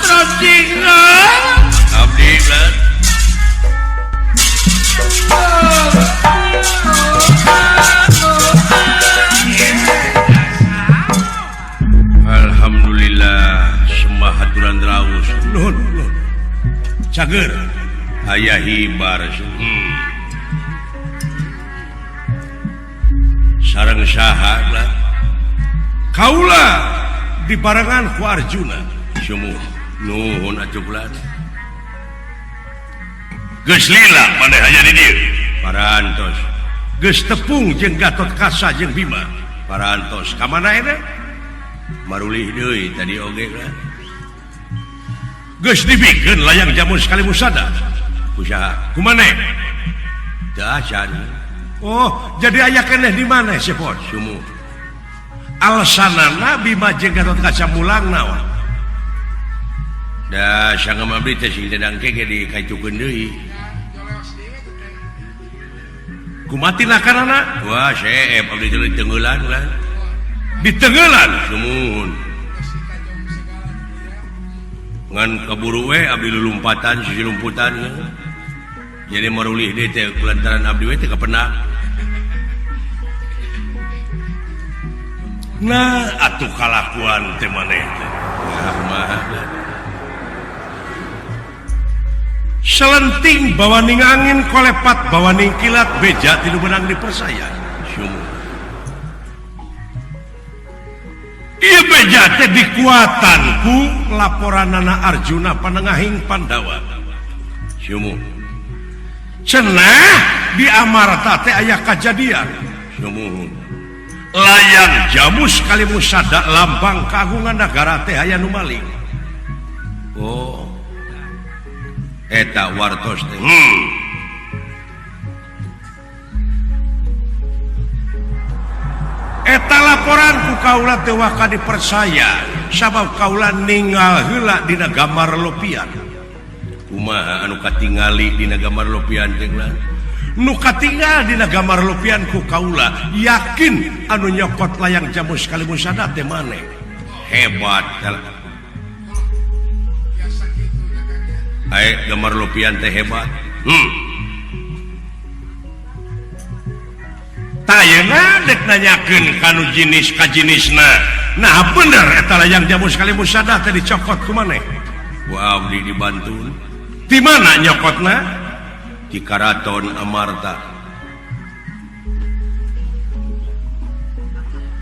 Trocing. Abdi lah. Alhamdulillah sembah haturan raus. Nuhun, nuhun. Cager aya hibar. Sareng saha lah? Kaula dibarengan ku Arjuna. Sumuh. Nuhun atuh bulan. Geus lila maneh aya di dieu. Parantos. Geus tepung jeung Gatot Kaca jeung Bima. Parantos. Ka mana eta? Marulih deui tadi oge lah. Geus dibikeun layang jamus kali musada. Ku saha? Ku maneh? Teu acan. Oh, jadi aya keneh di mana sepot? Sumuh. Alasanana Bima jeung Gatot Kaca mulang naon? Da sangga abdi teh sing tedang ke ge dikaitukeun deui. Kumaha tinakanana? Wah, seep abdi teh ditengeulan lah. Ditengeulan sumuhun. Ngan kaburu we abdi lulumpatan sisi lumputan. Jadi marulih deui teh kulantaran abdi we teh kapenak. Nah, atuh kalakuan teh maneh teh. Kumaha? Selenting bawaning angin kolepat bawaning kilat beja tilu benang dipersaya. Sumuh. Ieu beja teh dikuatan ku laporanana Arjuna panengahing Pandawa. Sumuh. Cenah di Amarta teh aya kajadian. Sumuh. Layang jamus kali musada lambang kagungan nagara teh aya nu maling. Oh. Eta wartos teh. Eta laporan ku kaula teh waka dipercaya sabab kaula ninggal heula dina gambar lopian. Kumaha anu katingali dina gambar lopian teh lah? Nu katingal dina gambar lopian ku kaula yakin anu nyokot layang jamus kali musada teh maneh. Hebat. Ae gambar lopian teh hebat. Tayana dek nanyakeun kanu jenis ka jenisna. Nah bener eta layang jamus kali musada teh dicokot ku maneh. Ku abdi dibantu. Di mana nyokotna? Di Karaton Amarta.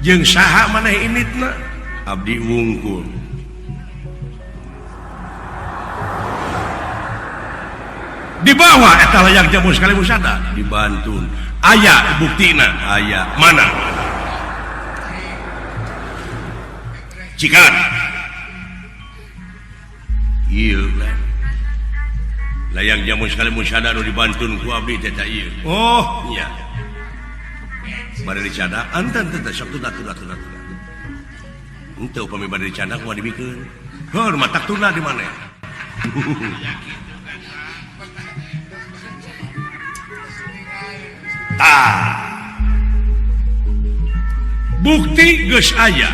Jeung saha maneh initna? Abdi wungkul. Dibawa eta layang jamus kali musada dibantun. Aya buktina, aya mana? Cikan. Ieu layang jamus kali musada nu dibantun ku abdi teh ta ieu. Oh, nya. Bade dicadak anten teh sok tunda tunda tunda. Henteu upami bade dicadak moal dibikeun. Heuh, matak tunda di maneh. Tah. Bukti geus aya.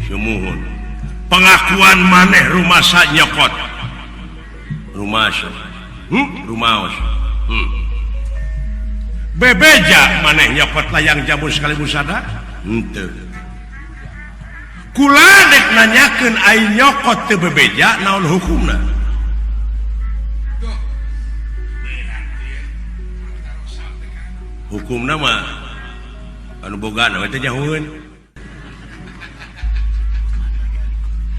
Sumuhun. Pengakuan maneh rumasa nyokot. Rumasa. Rumaos. Bebeja maneh nyokot layang jamus kali musada? Henteu. Kula dek nanyakeun ai nyokot teu bebeja naon hukumna? Hukumna mah anu boga we teh nyahueun.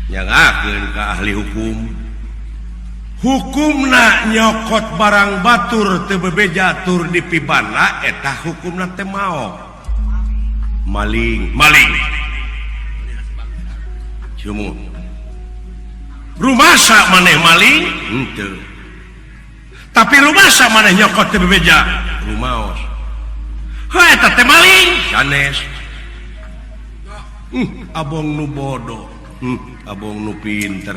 Nyangakeun ka ahli hukum. Hukumna nyokot barang batur teu bebeja tur dipibana eta hukumna teh maok. Maling, maling. Sumuh. Rumasa maneh maling? Henteu. Tapi rumasa maneh nyokot teu bebeja? Rumaos. Heuh eta teh maling sanes. Abong nu bodoh, abong nu pinter.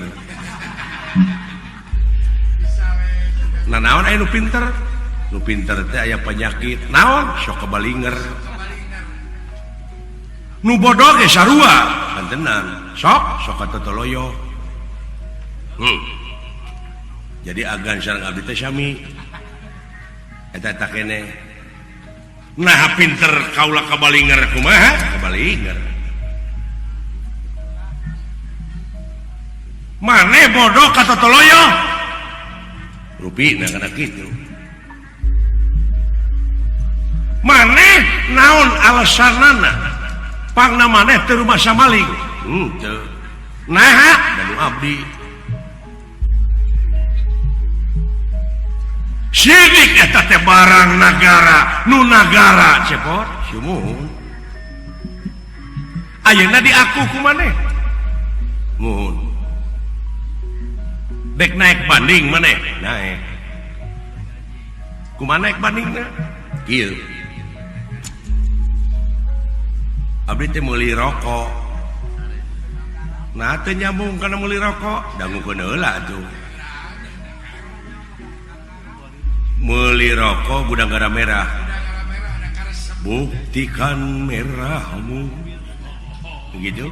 Nah naon aya nu pinter? Nu pinter teh aya penyakit. Naon? Sok kebalinger. Nu bodoh ge sarua, kantenan. Sok sok katotoloyo. Jadi agan sareng abdi teh sami. Eta eta keneh. Nah pinter kaula kabalinger kumaha? Kabalinger. Maneh bodoh ka totoloyo. Rupina kana kitu. Maneh naon alasanana? Pangna maneh teu rumasa maling. Teu. Naha? Da nu abdi. Sidik eta teh barang nagara, nu nagara cepot, sumuhun. Ayeuna diaku ku maneh. Muhun. Dek naik banding maneh? Naik. Kumaha naik bandingna? Kieu. Abdi teh meuli rokok. Nah teu nyambung kana meuli rokok, dangukeun heula atuh. Meuli rokok gudang garam merah. Buktikan merahmu. Begitu?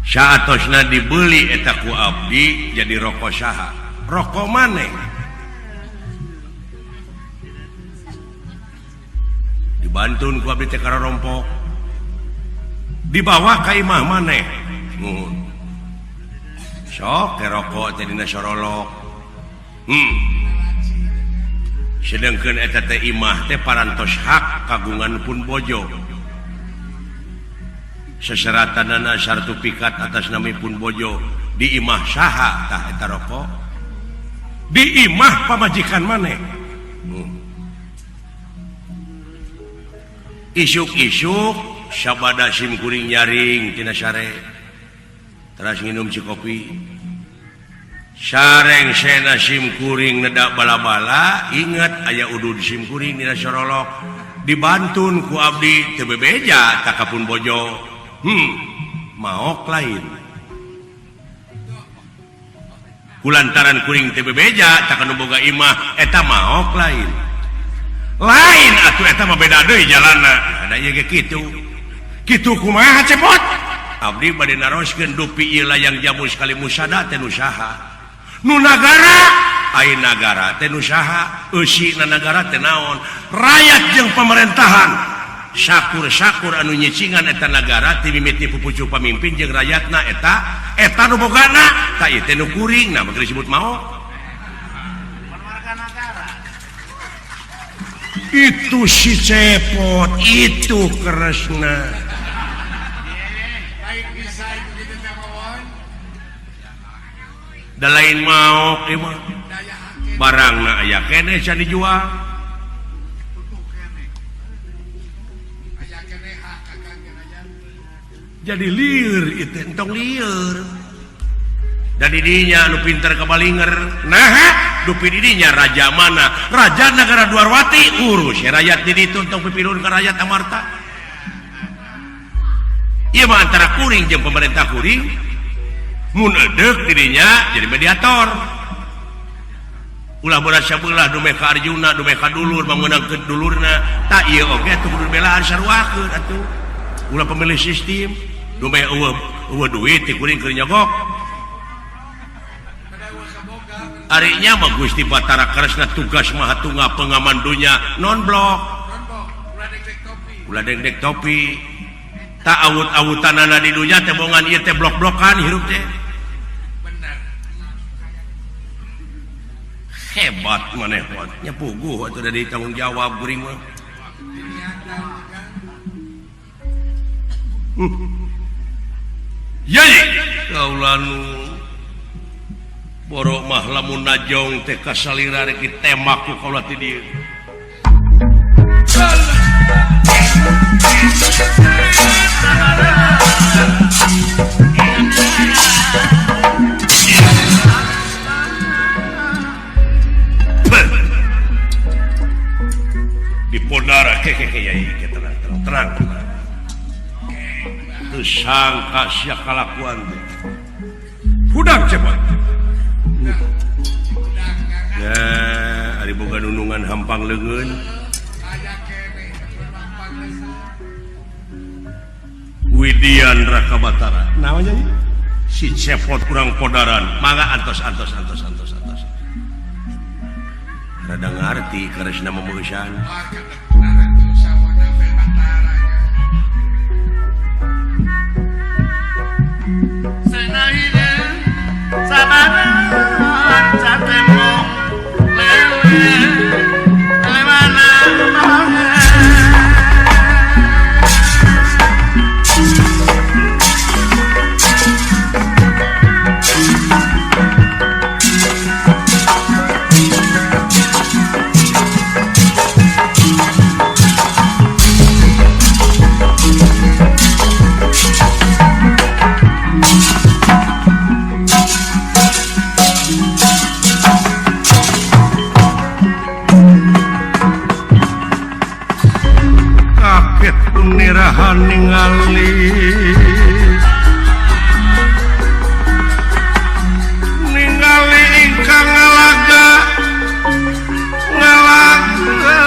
Saatosna dibeli eta ku abdi jadi rokok saha? Rokok maneh. Dibantun ku abdi teh karompok. Dibawa ka imah maneh. Nuhun. Sok ke rokok teh dina sorolok. Sedengkeun eta teh imah teh parantos hak kagungan pun bojo. Seseratanana sertifikat atas nami pun bojo di imah saha tah eta rokok. Di imah pamajikan maneh. Isuk-isuk sabada sim kuring nyaring tina sare. Teras nginum si kopi. Sareng sena sim kuring nedak bala-bala, ingat aya udud sim kuring dina sorolok. Dibantun ku abdi teu bebeja tak ka pun bojo. Maok lain. Kulantaran kuring teu bebeja tak anu boga imah eta maok lain. Lain atuh eta mah beda deui jalanna. Ada ieu ge kitu. Kitu kumaha cepot? Abdi bade naroskeun dupi ieu layang jamus kali musada teh nu saha? Nu nagara, ai nagara teh nu saha? Eusina nagara teh naon? Rakyat jeung pemerintahan. Sakur-sakur anu nyicingan eta nagara ti mimiti pupucu pamimpin jeung rakyatna eta eta nu bogana tah ieu teh nu kuring nah mah disebut maot. Itu si Cepot, itu keresna. Da lain maok ieu mah. Barangna aya keneh can dijual. Jadi lieur itu entong lieur. Da didinya anu pinter kabalinger. Naha dupi didinya raja mana? Raja negara Dwarwati urus rakyat di ditu entong pipilun ka rakyat Amarta. Ieu mah antara kuring jeung pemerintah kuring. Mun edeuk didinya jadi mediator. Ulah berat sabelah dumeh ka Arjuna, dumeh ka dulur, mangunangkeun dulurna. Tah ieu oge atuh kudu belaan saruakeun atuh. Ulah pemilih sistem, dumeh eueuh duit ti kuring keur nyogok. Arinya mah Gusti Batara Kresna tugas Maha Tunggal pengaman dunya non blok. Ulah dengdek topi. Tak awut-awutanana di dunya teh bongan ieu teh blok-blokan hirup teh. Hebat maneh nya puguh atuh dari tanggung jawab kuring mah. Yai kaula nu borok mah lamun najong teh kasalira rek ditembak ku kaula ti dieu. Dipodara keke yai tenang tenang tenang. Teu sangka sia kalakuan teh. Hudang cepat. Ya, ari boga nunungan hampang leungeun. Widian Raka Batara. Naon jadi? Si Cepot kurang podaran. Mangga antos antos antos antos antos. Rada ngarti karesna memeusan. Nirahan ningali ningali ingkang ngalaga ngalaga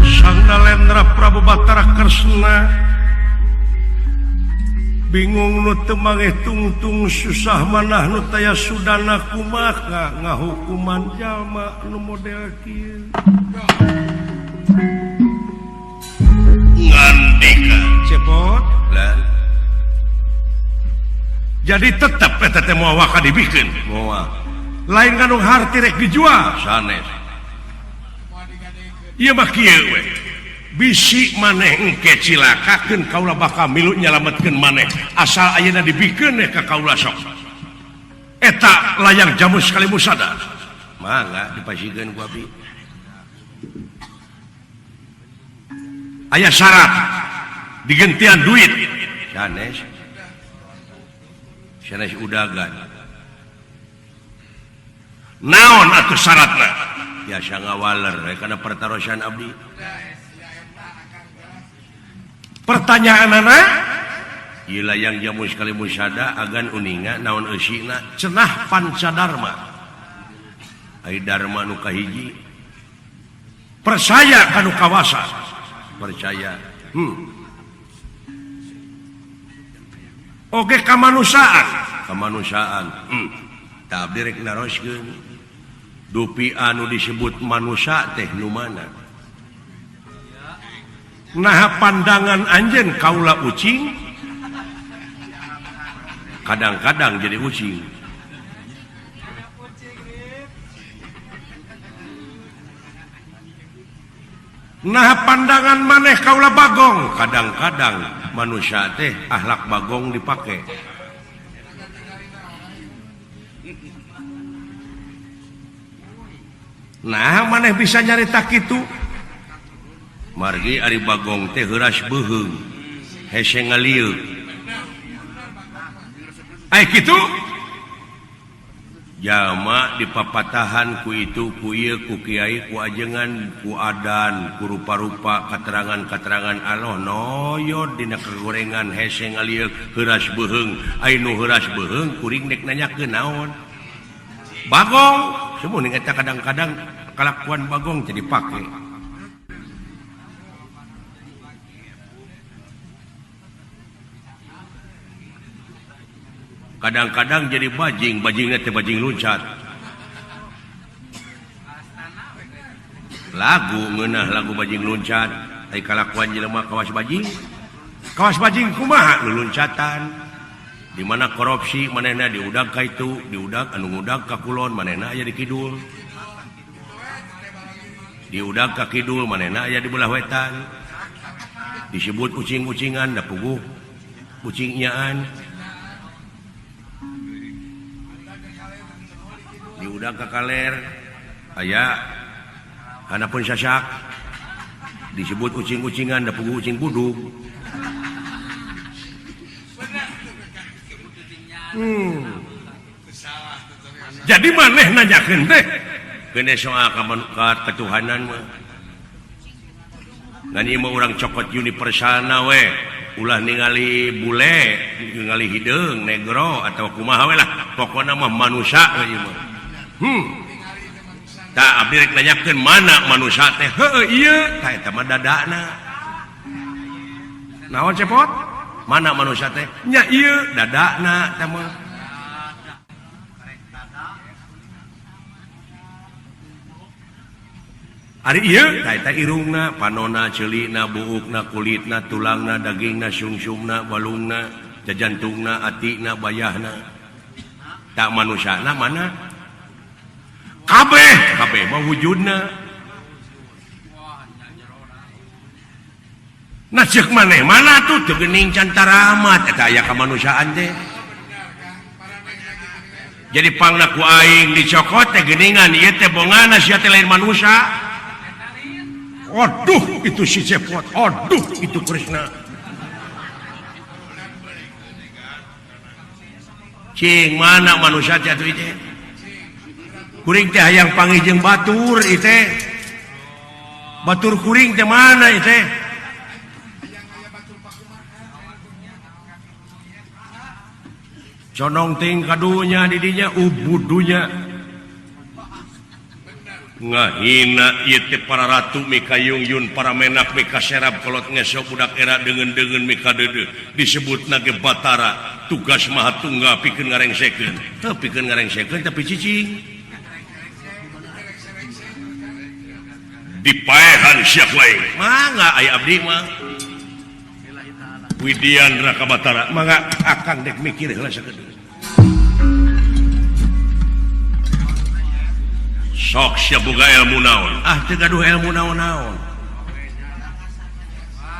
Sang Nalendra Prabu Batara Kresna bingung nu teu mangeh tungtung susah manah nu taya sudana kumaha ngahukuman jalma nu model kieu ngandika Cepot lah. Jadi tetep eta teh moal waka dibikeun moal lain kandung harti rek dijual sanes ieu mah kieu we bisi maneh engke cilakakeun kaula bakal milu nyalametkeun maneh asal ayeuna dibikeun we ka kaula sok eta layang jamus kalimusada mangga dipasikeun ku abdi aya syarat digentian duit sanes sanes udagan naon atuh syaratna biasa ngawaler we kana pertarosan abdi. Pertanyaan anak ieu layang jamus kalimusada agan uninga naon eusina cenah pancadarma ai dharma nu kahiji percaya ka nu kawasa percaya oge kamanusiaan kamanusiaan tah abdi rek naroskeun dupi anu disebut manusia teh nu mana. Nah pandangan anjeun kaula ucing kadang-kadang jadi ucing nah pandangan maneh kaula bagong kadang-kadang manusia teh akhlak bagong dipake nah maneh bisa nyarita kitu margi ari bagong teh heuras beuheung hese ngalieuk ai kitu jalma dipapatahan ku itu ku ieu ku kiai ku ajengan ku adan ku rupa-rupa katerangan-katerangan Allah noyod dina kagorengan hese ngalieuk heuras beuheung ai nu heuras beuheung kuring nek nanyakeun naon bagong semuning eta kadang-kadang kalakuan bagong teh dipake. Kadang-kadang jadi bajing, bajingnya teh bajing loncat. Lagu ngeunah lagu bajing loncat, ai kalakuan jelema kawas bajing. Kawas bajing kumaha nu loncatan? Di mana korupsi manehna diudag ka itu, diudag anu ngudag ka kulon manehna aya di kidul. Diudag ka kidul manehna aya di belah wetan. Disebut ucing-ucingan da puguh ucing nyaan. Diudag ka kaler aya hanapun sasak disebut ucing-ucingan da puguh ucing budug. Jadi maneh nanyakeun teh keun soal ka ketuhanan mah ngan ieu mah urang cokot universalna we ulah ningali bule ningali hideung negro atau kumaha we lah pokona mah manusia we ieu mah. Tak abdi rek nanyakeun mana manusia teh. Heueuh ieu tah eta mah dadana. Naon cepot? Mana manusia teh? Nya ieu dadana teh mah. Ari ieu tah eta irungna, panona, ceulina, buukna, kulitna, tulangna, dagingna, sungsumna, balungna, jajantungna, atina, bayahna. Tak manusiana mana? Kabeh, kabeh mah wujudna. Nah ceuk maneh mana tuh teu geuning can taramat eta aya kamanusiaan teh. Jadi pangna ku aing dicokot teh geuningan ieu teh bongana sia teh lain manusia. Aduh itu si Cepot, aduh itu Krishna. Cing mana manusia teh atuh teh? Kuring teh hayang panggih jeung batur ieu teh. Batur kuring teh mana ieu teh? Condong ting kadunya di dinya ubudunya. Ngahina ieu teh para ratu mika yungyun para menak mika serap kolot ngesok budak era deungeun-deungeun mika deudeuh disebutna ge Batara tugas maha tunggal pikeun ngarengsekeun teu pikeun ngarengsekeun tapi cicing dipaehan sia ku aing mangga aya abdi mah Widian Raka Batara mangga akang dek mikir heula sakedeung. Sok sia boga ilmu naon? Ah teu gaduh ilmu naon-naon.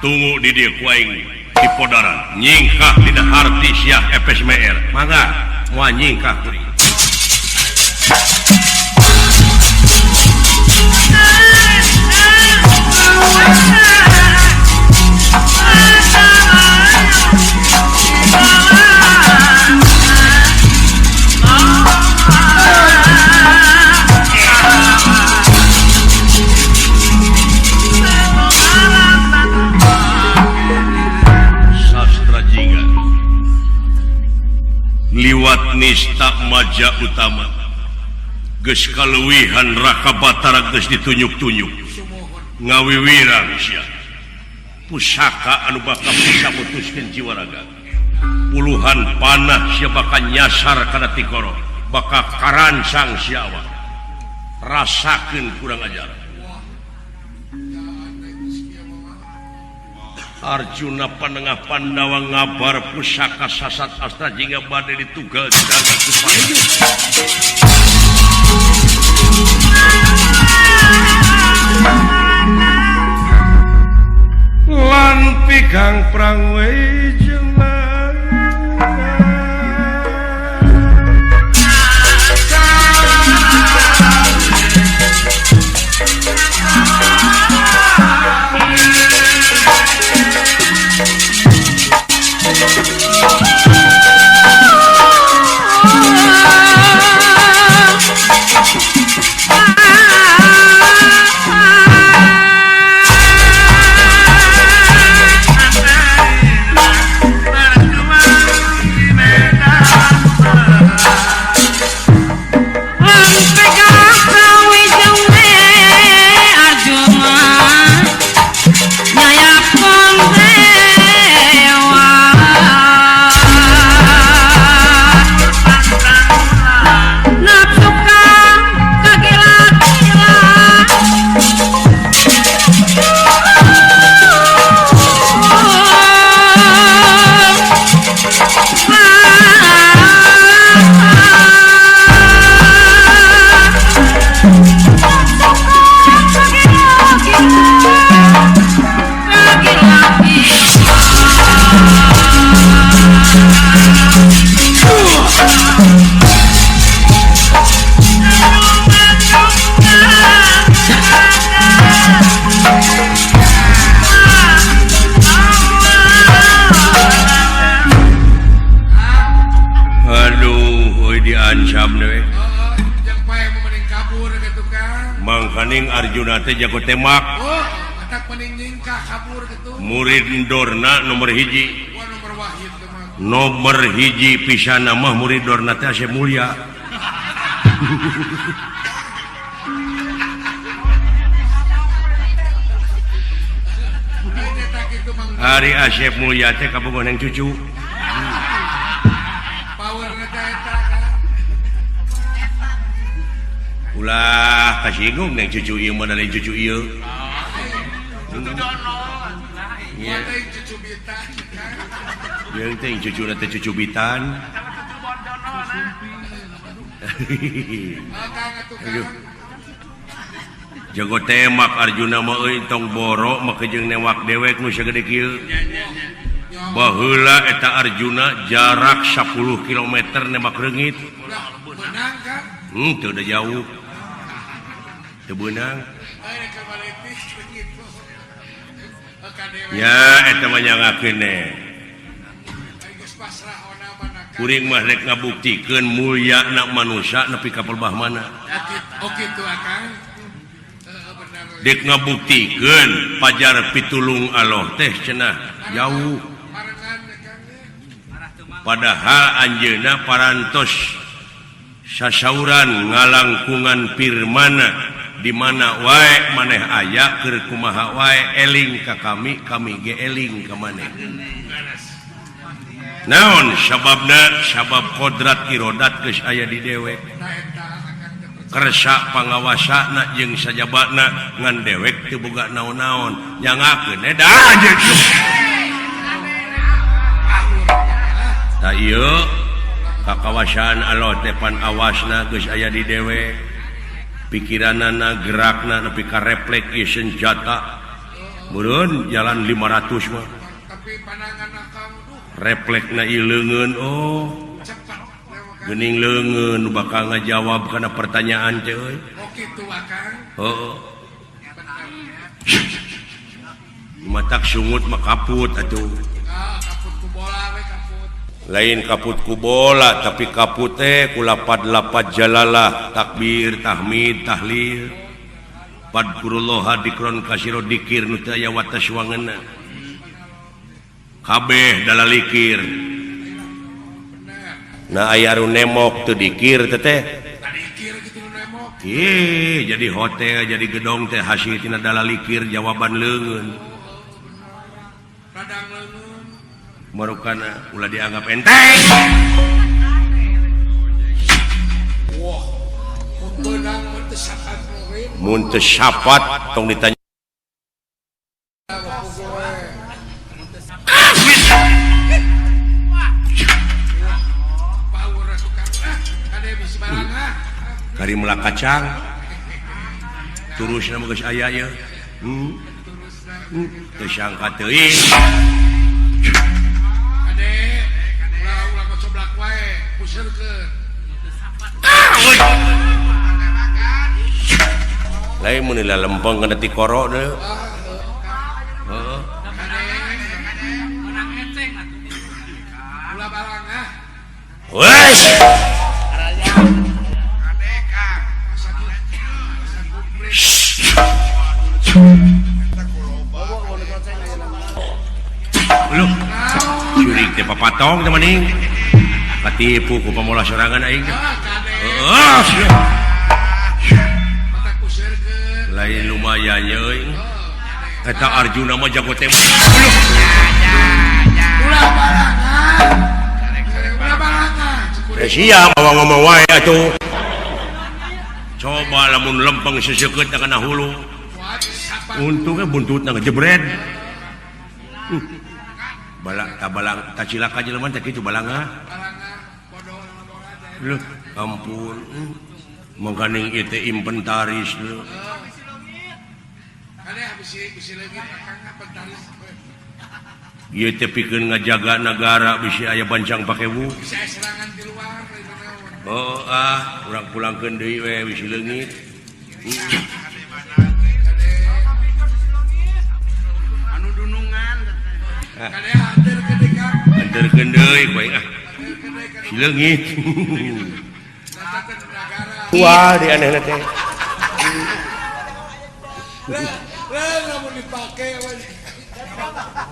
Tunggu di dieu ku aing di podaran. Nyingkah dina harti sia FSMR. Mangga moal nyingkah kuring. Liwat nista maja utama geus kaleuwihan Raka Batara geus ditunjuk-tunjuk ngawiwirang sia pusaka anu bakal bisa mutuskeun jiwa raga puluhan panah sia bakal nyasar kana tikoro bakal karancang sia awak rasakeun kurang ajar. Arjuna panengah Pandawa ngabar pusaka sasat astra jingga bade ditugal jaga ku Pandu. Lan pigang prang Mangkaning Arjuna teh jago tembak. Oh, matak mending nyingkah kabur gitu. Murid Dorna nomor hiji. Wah, nomor wahid teh mah. Nomor hiji pisan mah murid Dorna teh Asep Mulya. Ari Asep Mulya teh kabogoh neng cucu. Ulah kasinggung neng cucu ieu mah lain cucu ieu. Jeung teh cucu teh cucu bitan. Aduh. Jago temak Arjuna mah euy tong boro make jeung newak dewek nu sagede kieu. Baheula eta Arjuna jarak 10 km nembak reungit. Teu da jauh. Teu beunang. Ya eta mah nyangakeun ne. Kuring mah rek ngabuktikeun mulyana manusia nepi ka pelbah mana. Oh kitu akang. Dek ngabuktikeun pajar pitulung Allah teh cenah jauh. Padahal anjeunna parantos sasauran ngalangkungan firmana di mana wae maneh aya keur kumaha wae eling ka kami, kami ge eling ka maneh. Naon sababna? Sabab kodrat irodat geus aya di dewek. Kersa pangawasana jeung sajabana ngan dewek teu boga naon-naon nyangakeun edan ta ieu kakawasaan Allah teh pan awasna geus aya di dewek pikiranana gerakna nepi ka refleks ieu senjata meureun jalan 500 mah refleksna ieu leungeun oh gening leungeun bakal ngajawab kana pertanyaan teh euy. Oh kitu akang. Heeh. Matak sungut mah kaput atuh. Ah, kaput ku bola we kaput. Lain kaput ku bola tapi kaput teh ku lapad-lapad jalalah takbir, tahmid, tahlil. Fadkurullah dikron kasiro dikir nu teu aya watas wangeunna. Kabeh dalalikir. Nah aya anu nemok teu dikir teh. Ih, jadi hotel, jadi gedong teh hasil tina dalalikir jawaban leungeun. Radang leungeun. Marukana ulah dianggap enteng. Wah, mun beunang mun teu sapat Mun teu sapat tong ditanya. Kari melak kacang turusna mah geus aya ieu. Teu sangka teuing. Kade ulah ulah coblak wae puseurkeun. Lain mun lempeng kana tikoro deui. Heeh. Menang eceng atuh. Ulah barang ah. Wes. Loh, curik teh papatong teh maning. Katipu ku pamolah sorangan aing. Heeh. Lain lumayan euy. Eta Arjuna mah jago teh. Ulah barangan. Ulah barangan. Siap bawa ngomong wae atuh. Coba lamun lempeng seseukeut kana hulu. Untungnya buntutna ngejebret. Balak tabalang tacilaka jelema teh kitu balanga. Loh, ampun. Mangkaning ieu teh inventaris leuh. Ieu teh pikeun ngajaga nagara bisi aya bancang pakewu. Bisi aya serangan di luar Oh ah, urang pulangkeun deui we bisi leungit. Anu dunungan. Kade anterkeun deui Kang. Anterkeun deui ku aing ah. Bisi leungit. Wah, di anehna teh. Lah lamun dipake we.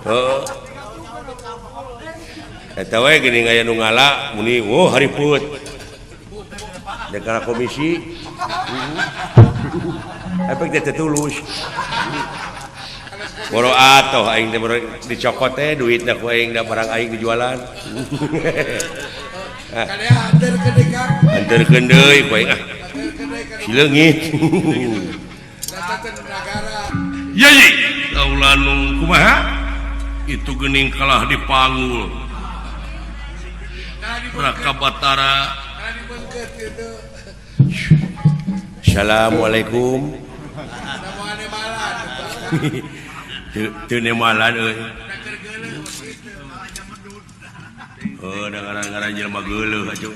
Heeh. Eta we geuning aya nu ngala muni oh hariput. Dek komisi efek teh tulus. Boro atoh aing teh dicokot teh duitna ku aing da barang aing dijualan. Anterkeun deui ku aing ah. Sileungit. Yai, kaula nu kumaha? Itu geuning kalah dipanggul. Raka Batara. Assalamualaikum. Teu nemalan euy. Heuh da ngaran-ngaran jelema geuleuh atuh.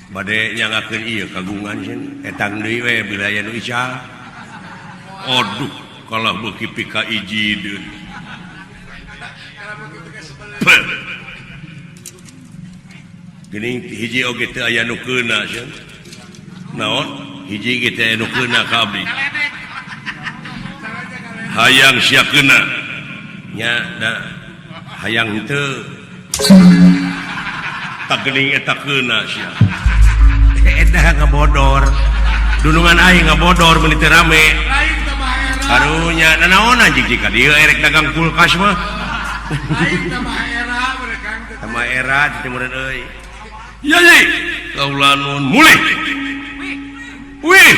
Bade nyangakeun ieu kagungan cenah etang deui we bila aya nu ical. Aduh, kalah beuki pika ijideun. Geuning hiji oge teu aya nu keuna cenah. Naon? Hiji ge teu aya nu keuna ka abdi. Hayang sia keuna nya da hayang henteu tak geuning eta keuna sia. Edah ngabodor dunungan aing ngabodor meuni teu rame. Karunya nanaon anjing jika dieu erek dagang kulkas mah. Lain tambah era mereka tambah era teh meureun euy. Yai kaula nuhun mulih. Wih.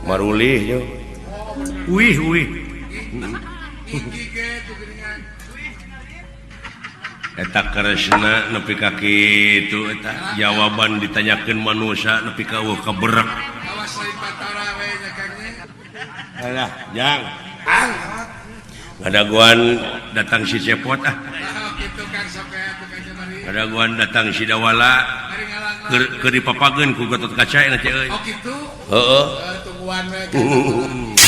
Marulih yo. Wih wih. Eta keresna nepi ka kitu eta jawaban ditanyakeun manusia nepi ka eueuh kaberek. Alah, jang. Ngadaguan datang si Cepot ah. Ngadaguan datang si Dawala keur dipapageun ku Gatot Kaca eta teh euy. Oh kitu. Heeh. Tungguan we.